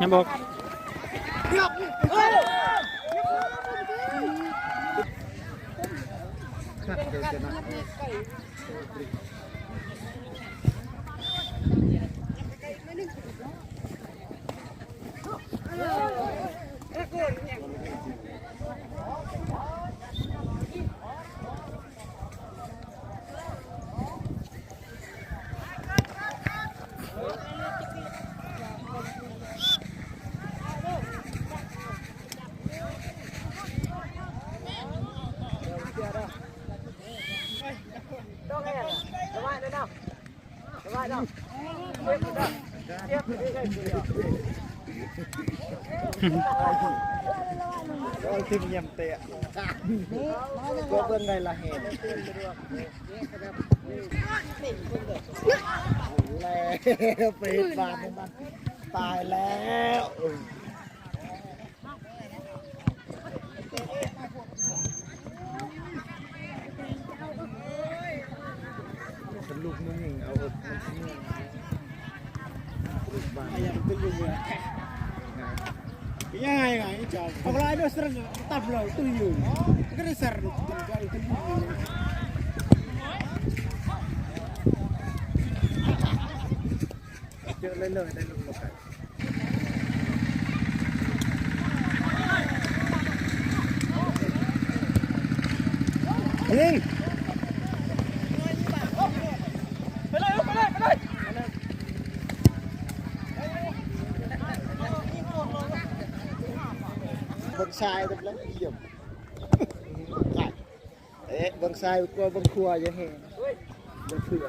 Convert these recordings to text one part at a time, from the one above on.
ຍັງບໍ່ ໂອ້ຍ ຄືງຽມເຕະ ກໍເບິ່ງໄດ້ລະເຫັນ ແລ້ວໄປເຮັດບານໃຫ້ມັນ ຕາຍແລ້ວ. ຄັນລູກມັນຍິງເອົາ ມັນຊິຍິງ ລູກບານ ຍັງໄງ ຍັງໄງ ເຈົ້າ ເອົາຫຼາຍໂດດ ເສີນຕັບເລີຍ ຕຸ້ຍຢູ່ ກໍໄດ້ເສີນ ເຈີເລີຍ ໄດ້ລົງມາໄກ. ຍິງ ໄປເລີຍ ໄປເລີຍ ໄປເລີຍ ເບິ່ງຊາຍກັບລະ ຢ້ຽມ. ເອະ ເບິ່ງຊ້າຍກວ່າເບິ່ງຂວາຢ່າແຮງ ເບິ່ງເທື່ອ.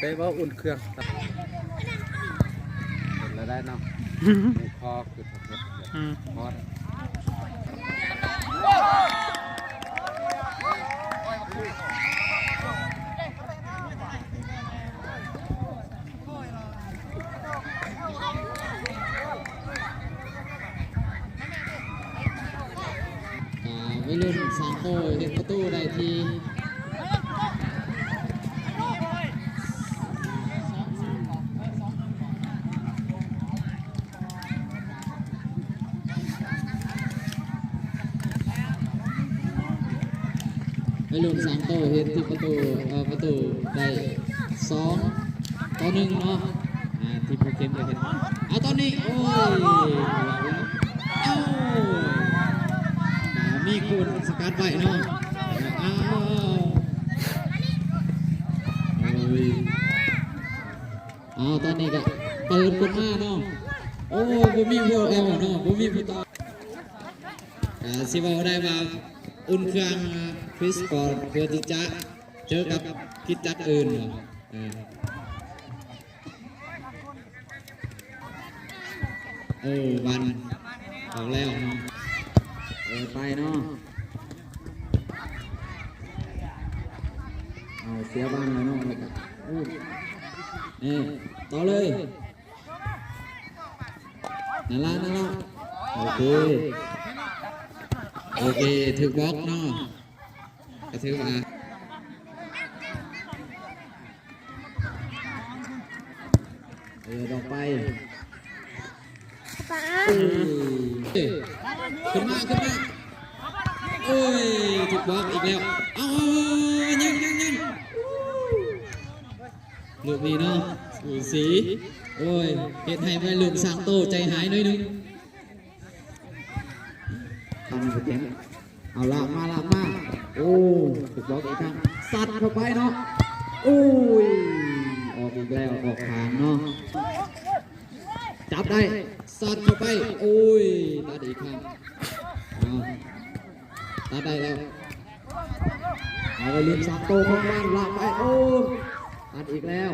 ໄປເວົ້າອຸ່ນເຄື່ອງ ເຫັນແລ້ວໄດ້ເນາະ ຄອຄື ອືມ ຮອດ. ອ່າ ໄວລຸ້ນສັງໂຕເຮັດປະຕູໄດ້ທີ່ ໄວລຸ້ນສັງໂຕເຮັດທີ່ປະຕູ ເອີ ປະຕູໄດ້ສອງຕໍ່ໜຶ່ງເນາະ ອ່າ ທີ່ຜູ້ເຂັມໄດ້ເຮັດ ເອົາຕອນນີ້ ໂອ້ຍ ເອົາ ອ່າ ມີຄົນສະກັດໄວ້ເນາະ ເອົາ ໂອ້ຍ. ເອົາ ຕອນນີ້ກະເປີດຂຶ້ນມາເນາະ ໂອ້ ບໍ່ມີຜູ້ເອົາເນາະ ບໍ່ມີຜູ້ຕໍ່ ກະຊິເວົ້າໄດ້ວ່າອຸ່ນເຄື່ອງຄຣິສປອດ ເພື່ອທີ່ຈະເຈີກັບຄຣິສຈັກອື່ນເນາະ ເອີ ເອີ ວັນອອກແລ້ວເນາະ ເອີ ໄປເນາະ ເອົາ ເສຍບານແລ້ວເນາະ ແລ້ວກະ ໂອ້ ເອີ ຕໍ່ເລີຍ ນັ້ນລະ ນັ້ນລະ ໂອເຄ ໂອເຄ ຖືກບລັອກເນາະ ກະຖືວ່າ ເອີ ດອກໄປ ປະ ເອີ ຂຶ້ນມາ ຂຶ້ນມາ ໂອ້ຍ ຖືກບລັອກອີກແລ້ວ ເອົາ ເອົາ ເອົາ ເອົາ ຍັງ ຍັງ ຍັງ ລູກນີ້ເນາະ ສູສີ ໂອ້ຍ ເຮັດໃຫ້ໄວລຸ້ນສັງໂຕໃຈຫາຍໜ້ອຍໜຶ່ງ. ເອົາ ລາກມາ ລາກມາ ໂອ້ ຖືກບລັອກອີກຄັ້ງ ຊັດເຂົ້າໄປເນາະ ໂອ້ຍ ອອກອີກແລ້ວ ອອກຂ້າງເນາະ ຈັບໄດ້ ຊັດເຂົ້າໄປ ໂອ້ຍ ຕັດອີກຄັ້ງ ເອົາ ຕັດໄດ້ແລ້ວ ເອົາ ໄວລຸ້ນສັງໂຕຂອງບ້ານ ລາກໄປ ໂອ້ ຕັດອີກແລ້ວ.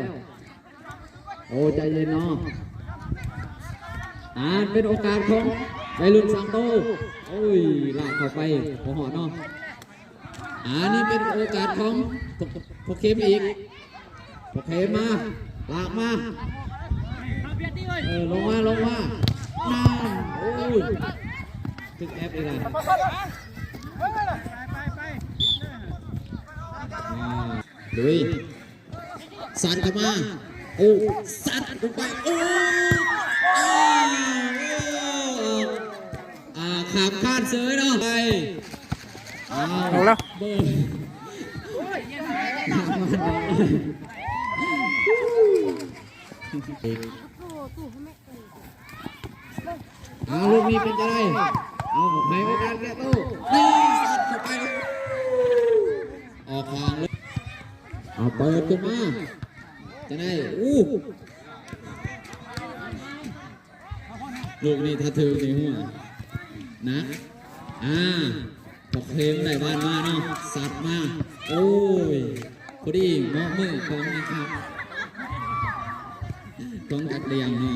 ໂອ້ ໃຈເຢັນເນາະ ອ່າ ເປັນໂອກາດຂອງໄວລຸ້ນສັງໂຕ ໂອ້ຍ ລາກເຂົ້າໄປ ບໍ່ຮອດເນາະ ອ່າ ນີ້ເປັນໂອກາດຂອງພວກ ພວກເຂັມອີກ ພວກເຂັມມາ ລາກມາ ເອີ ລົງມາ ລົງມາ ນັ້ນ ໂອ້ຍ ຖືກແອັບອີກແລ້ວ ອ່າ ລຸຍ ຊັດເຂົ້າມາ ໂອ້ ຊັດລົງໄປ ໂອ້ ອ່າ ຂ້າມຄານເສີຍເນາະ ໄປ ເອົາ ເອົາແລ້ວ ເບີ ເອົາ ລູກນີ້ເປັນຈັ່ງໃດ ເອົາ ໃຫ້ໂອກາດແກ່ໂຕ ນີ້ ຊັດເຂົ້າໄປ ອອກຂ້າງເລີຍ ເອົາ ເປີດຂຶ້ນມາ ຈັ່ງໃດ ອູ້ ລູກນີ້ຖ້າຖືກນີ້ຫົວໜັກ ອ່າ ພວກເຂັມໄດ້ບານມາເນາະ ຊັດມາ ໂອ້ຍ ພໍດີເໝາະມືຂອງ ຂອງຈັກດຽງເນາະ.